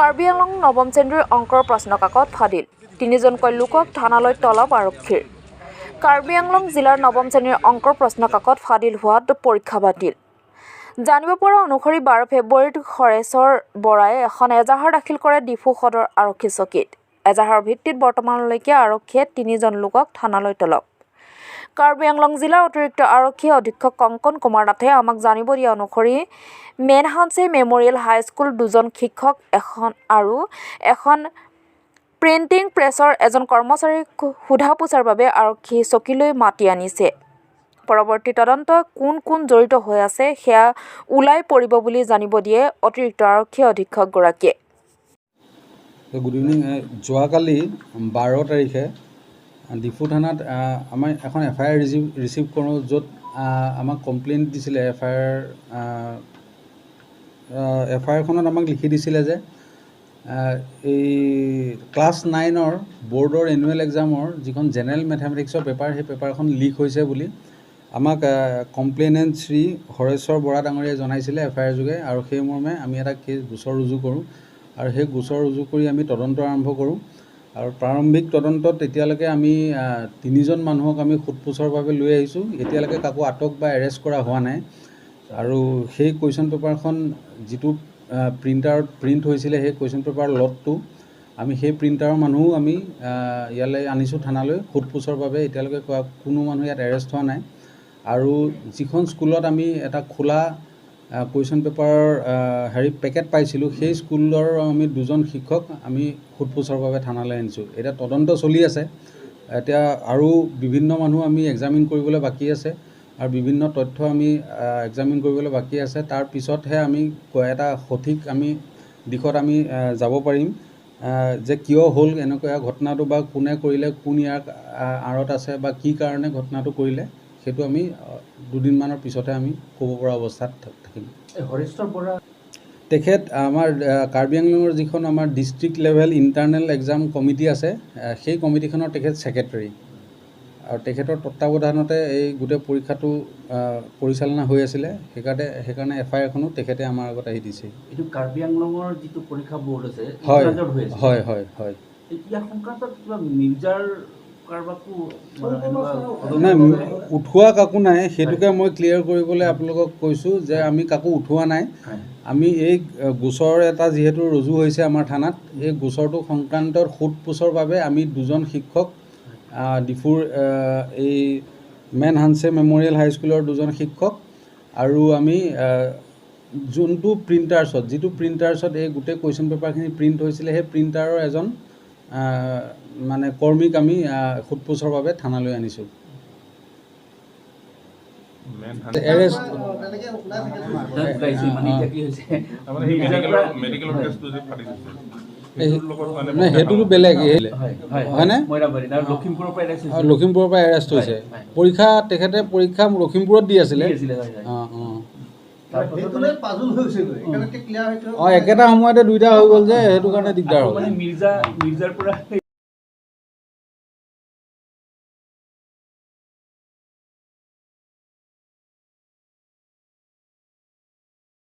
কাৰ্বি আংলং নৱম শ্ৰেণীৰ অংকৰ প্ৰশ্নকাকত ফাদিল, তিনিজনকৈ লোকক থানালৈ তলব আৰক্ষীৰ। কাৰ্বি আংলং জিলাৰ নৱম শ্ৰেণীৰ অংকৰ প্ৰশ্নকাকত ফাদিল হোৱাত পৰীক্ষা বাতিল। জানিব পৰা অনুসৰি 12 ফেব্ৰুৱাৰীত হৰেশ্বৰ বৰাই এখন এজাহাৰ দাখিল কৰে ডিফু সদৰ আৰক্ষী চকীত। এজাহাৰৰ ভিত্তিত বৰ্তমানলৈকে আৰক্ষীয়ে তিনিজন লোকক থানালৈ তলব। কাৰ্বি আংলং জিলাৰ অতিৰিক্ত আৰক্ষী অধীক্ষক কংকন কুমাৰ নাথে আমাক জানিব দিয়া অনুসৰি মেনহানছে মেম'ৰিয়েল হাইস্কুল দুজন শিক্ষক এখন আৰু এখন প্ৰিণ্টিং প্ৰেছৰ এজন কৰ্মচাৰীক সোধা পোছাৰ বাবে আৰক্ষী চকীলৈ মাতি আনিছে। পৰৱৰ্তী তদন্ত কোন কোন জড়িত হৈ আছে সেয়া ওলাই পৰিব বুলি জানিব দিয়ে অতিৰিক্ত আৰক্ষী অধীক্ষকগৰাকীয়ে। Good evening. যোৱাকালি 12 তাৰিখে ডিফু থানাত আমাৰ এখন এফআইআৰ ৰিচিভ কৰোঁ, য'ত আমাক কমপ্লেইন দিছিলে। এফআইআৰখনত আমাক লিখি দিছিলে যে এই ক্লাছ 9ৰ বৰ্ডৰ এনুৱেল এক্সামৰ যিখন জেনেৰেল মেথামেটিক্সৰ পেপাৰ, সেই পেপাৰখন লিক হৈছে বুলি আমাক কমপ্লেইনেণ্ট শ্ৰী হৰেশ্বৰ বৰা ডাঙৰীয়াই জনাইছিলে এফআইআৰ যোগে। আৰু সেই মৰ্মে আমি এটা কেছ গোচৰ ৰুজু কৰোঁ আৰু সেই গোচৰ ৰুজু কৰি আমি তদন্ত আৰম্ভ কৰোঁ। আৰু প্ৰাৰম্ভিক তদন্তত এতিয়ালৈকে আমি তিনিজন মানুহক আমি সোধ পোছৰ বাবে লৈ আহিছোঁ। এতিয়ালৈকে কাকো আটক বা এৰেষ্ট কৰা হোৱা নাই। আৰু সেই কুৱেশ্যন পেপাৰখন যিটো প্ৰিণ্টাৰত প্ৰিণ্ট হৈছিলে, সেই কুৱেশ্যন পেপাৰ লটটো আমি সেই প্ৰিণ্টাৰৰ মানুহো আমি ইয়ালৈ আনিছোঁ থানালৈ সোধ পোছৰ বাবে। এতিয়ালৈকে কোনো মানুহ ইয়াত এৰেষ্ট হোৱা নাই। আৰু যিখন স্কুলত আমি এটা খোলা কুৱেশ্যন পেপাৰৰ হেৰি পেকেট পাইছিলোঁ, সেই স্কুলৰ আমি দুজন শিক্ষক আমি সোধ পোছৰ বাবে থানালৈ আনিছোঁ। এতিয়া তদন্ত চলি আছে। এতিয়া আৰু বিভিন্ন মানুহ আমি এক্সামিন কৰিবলৈ বাকী আছে আৰু বিভিন্ন তথ্য আমি এক্সামিন কৰিবলৈ বাকী আছে। তাৰ পিছতহে আমি এটা সঠিক আমি দিশত আমি যাব পাৰিম যে কিয় হ'ল এনেকুৱা ঘটনাটো বা কোনে কৰিলে, কোন ইয়াৰ আঁৰত আছে বা কি কাৰণে ঘটনাটো কৰিলে, সেইটো আমি দুদিনমানৰ পিছতহে আমি ক'ব পৰা অৱস্থাত থাকিম। হৰেশ্বৰ বৰা তেখেত আমাৰ কাৰ্বি আংলঙৰ যিখন আমাৰ district level internal exam committee আছে, সেই কমিটিখনৰ তেখেত ছেক্ৰেটেৰী আৰু তেখেতৰ তত্বাৱধানতে এই গোটেই পৰীক্ষাটো পৰিচালনা হৈ আছিলে। সেইকাৰণে এফআইআৰখনো তেখেতে আমাৰ আগত আহি দিছে। এইটো কাৰ্বি আংলঙৰ যিটো পৰীক্ষা বৰ্ড আছে, হয়। এইটোৰ হৈ আছে? হয়। ইয়াৰ সংক্ৰান্তত কিবা মিৰ্জাৰ কাৰোবাকো মানে এনেকুৱা নাই, উঠোৱা কাকো নাই। সেইটোকে মই ক্লিয়াৰ কৰিবলৈ আপোনালোকক কৈছোঁ যে আমি কাকো উঠোৱা নাই। আমি এই গোচৰ এটা যিহেতু ৰুজু হৈছে আমাৰ থানাত, এই গোচৰটো সংক্ৰান্তত সোধ পোছৰ বাবে আমি দুজন শিক্ষক, ডিফুৰ এই মেন হানছে মেম'ৰিয়েল হাইস্কুলৰ দুজন শিক্ষক আৰু আমি যোনটো প্ৰিণ্টাৰ্ছত, যিটো প্ৰিণ্টাৰ্ছত এই গোটেই কুৱেশ্যন পেপাৰখিনি প্ৰিণ্ট হৈছিলে, সেই প্ৰিণ্টাৰৰ এজন মানে কৰ্মীক আমি সোধ পোছৰ বাবে থানালৈ আনিছোঁ। এৰেষ্ট ওলাইছে মানে এতিয়া কি হৈছে তাৰমানে সেই মেডিকেলৰ কেছটো যে ফাদিল হৈছে, সেইটোৰ লগত মানে নাই, সেইটোতো বেলেগ। হয়। হয়নে? মইনাবাৰী আৰু লখিমপুৰৰ পৰা এৰেষ্ট হৈছে। লখিমপুৰৰ পৰা এৰেষ্ট হৈছে। হয়। পৰীক্ষা, তেখেতে পৰীক্ষা লখিমপুৰত দি আছিলে। দি আছিলে, হয়। অঁ। তাৰপাছত মানে অঁ, একেটা সময়তে দুইটা হৈ গ'ল যে, সেইটো কাৰণে দিগদাৰ আকৌ হ'ল। মানে মিৰ্জাৰ পৰা